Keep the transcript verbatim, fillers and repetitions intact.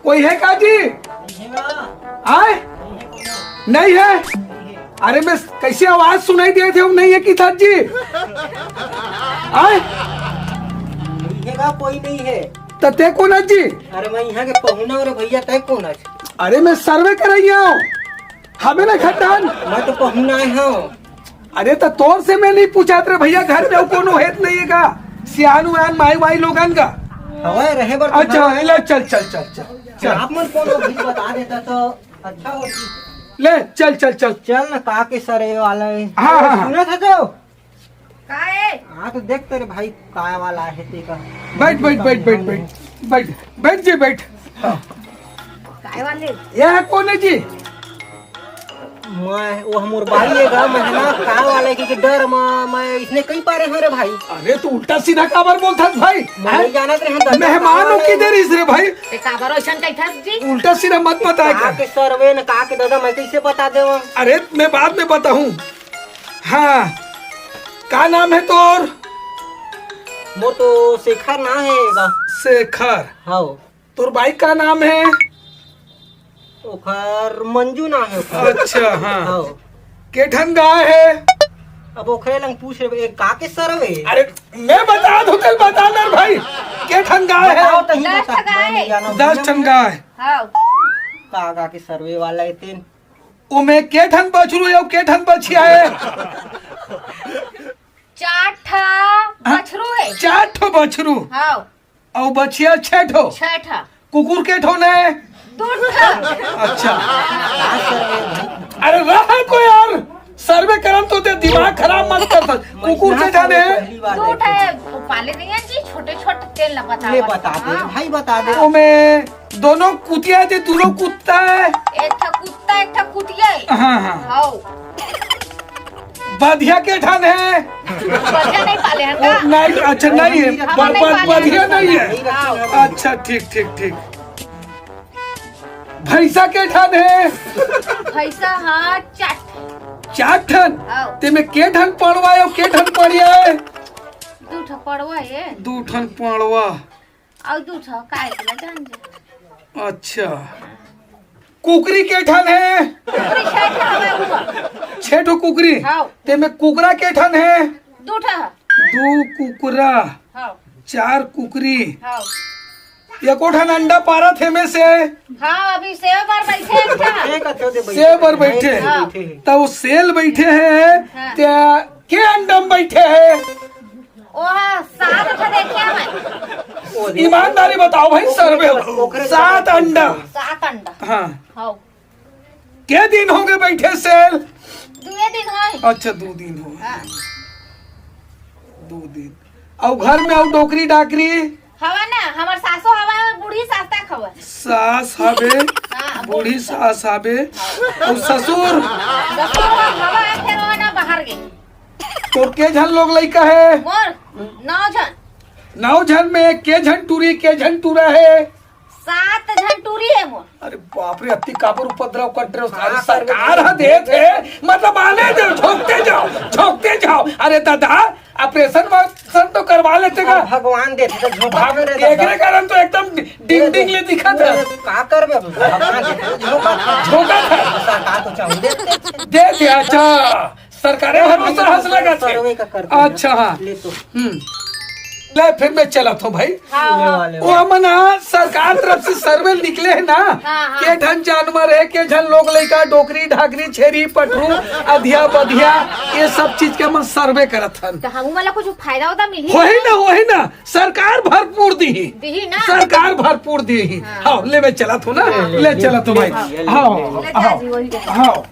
कोई है का जी? आय, नहीं है। अरे मैं, कैसे आवाज सुनाई देत हे, नहीं है किथस जी? आय, इहे का कोई नहीं है। त ते कोन हस जी? अरे मैं यहाँ के पहुना हूँ रे भैया, तय कौन है? अरे मैं सर्वे करइया हूँ, हमें ना खटान। मैं तो पहुना आए हूँ। अरे त तोर से मैं नहीं पूछात रे भैया, घर में कोनो हेत नहीं है का? सियान उयान माई वाई लोगन का। हवाए रहे बर तो अच्छा, ना। ले चल चल चल चल चल। आप मन कौन हो, भी बता देता तो अच्छा होती। ले चल चल चल। चल ना, का के सर ये वाला है। हाँ, हाँ, हाँ। सुना था तो? का है? हाँ तो देख तेरे भाई काय वाला है ते का। बैठ बैठ बैठ बैठ बैठ बैठ बैठ जी बैठ। काय वाले? यह कौन है जी? मैं वो मोर भाई है गा, मैं ना काय वाला है कि डर में मैं इसने कहीं पारे हूँ रे भाई। अरे तू उल्टा सीधा काबर बोलथस भाई? मैं नहीं जानत रहे हूँ, दर्रा मेहमान काय वाला है। किधर इस रे भाई? ते काबर ओइसन कहिथस जी? उल्टा सीधा मत बताए का कर। के सर्वे न का के दादा, मैं कैसे बता दे? अरे मैं बाद में बताऊं। हाँ, का नाम है तोर? मोर तो शेखर ना है गा। शेखर। हाँ। तोर बाई का नाम है? ओखर मंजू ना है ओखर। अच्छा, हाँ। हाँ। के ठन गाय है? अब ओखरे लंग पूछ रहे, एक का के सर्वे? अरे मैं बता दूं, तेल बता ना भाई। के ठन गाय है? बताओ तो ही दस बता, ठन गाय। मैं नहीं जानव। दस ठन गाय। हाँ। का का के सर्वे वाला है तेन? ओमे के ठन बछरू है, के ठन बछिया है? चार ठा बछरू है। चार ठो बछरू। हाँ। अउ बछिया छह ठो। छह ठा। कुकुर के ठो ने? दू ठा। अच्छा। अरे रहा को यार, सर्वे करन तो ते दिमाग खराब मत कर। कुकुर के ठन हे? पहली बार दू देखे। ठा पाले नहीं है जी, छोटे छोटे तेल ना बता। ये बता दे भाई, बता दे। ओमे दोनों कुतिया हे, दोनों कुत्ता हे। एक ठा कुत्ता, एक ठा कुतिया है। हाँ, हाँ। हाँ। बधिया के ठन हे? बच्चा नहीं पाले हैं ओ, का? नहीं, अच्छा नहीं हे। हम ब-, नहीं ब-, पाले बधिया हैं। नहीं हे। हाँ। अच्छा, ठीक, ठीक, ठीक। भैंसा के ठन हे? भैंसा हाँ चार। चार ठन। आओ। तेमे के ठन पड़वा हे अउ के ठन पड़िया हे? दू ठा पड़वा है। दू ठन पड़वा। और दू ठा काय के जान जे। अच्छा। कुकरी के ठन हे? कुकरी छह ठा हवे ऊपर। छह ठो कुकरी। हाँ। तेमे कुकरा के ठन हे? दू ठा। दू कुकरा, हाँ। चार कुकरी, हाँ। एको ठन अंडा पारत हे में से। हाँ, अभी सेव बर बैठे एक ठा। एक अथो दे बैठे। सेव बर बैठे। हाँ। बैठे। त वो सेल बैठे हे, हाँ। त्या के अंडा में बैठे हे? ओहा, सात ठा देखे मैं। ओ दे। ईमानदारी बताओ भाई, सर्वे हो। सात अंडा। सात अंडा। हाँ। हाँ। के दिन होगे बैठे सेल? दुए दिन होय। अच्छा, दू दिन हो। हाँ। दू दिन। अउ घर में अउ डोकरी डाकरी? हवा ना, हमर सासो हवा, बूढ़ी सास तक हवा। सास हवे, हाँ, बूढ़ी सास हवे, अउ ससुर? ससुर हवा, फिर वो ना बाहर गई। तोर के झन लोग लइका हे? मोर नौ झन। नौ झन में के झन टूरी, के झन टूरा हे? सात झन टूरी है मोर। अरे बाप रे, अति काबर उपद्रव करत रहे हो? अरे सरकार ह देत हे, मतलब आने दो, झोंकते जाओ, झोंकते जाओ। अरे दादा, ऑपरेशन वॉपरेशन तो करवा लेते का? भगवान देते तो झोंका भाग, में रे एकरे दादा। कारण तो एकदम डिंग डिंग ले दिखत हे। का करबे अब? भगवान देते तो झोंका। झोंका था। सरकार तो चाहू देते। दे दे, अच्छा। सरकारे भरोसा हंस लगा थे। सर्वे का करते हैं। अच्छा, हाँ। ले तो। हम्म। ले, फिर मैं चलत हूँ भाई। हाँ, हाँ। वाले। वो हमन ह सरकार तरफ से सर्वे निकले हे ना, हाँ, हाँ। के झन जानवर हे, के झन लोग लइका, डोकरी, ढाकरी, छेरी, पठरू, अधिया, बधिया, ये सब चीज के हमन सर्वे करत हन। तो हमू वाला कुछ फायदा होता मिली? वही ना, वही ना, सरकार भरपूर दी। दीही ना। सरकार भरपूर दी। हाँ। हाँ, ले मैं चलत हूँ ना, ले, ले, ले ले, चलत हूँ ले, भाई। ले, ले, हाँ, ले, ले। ले जा हाँ, जी, वही ले। हाँ।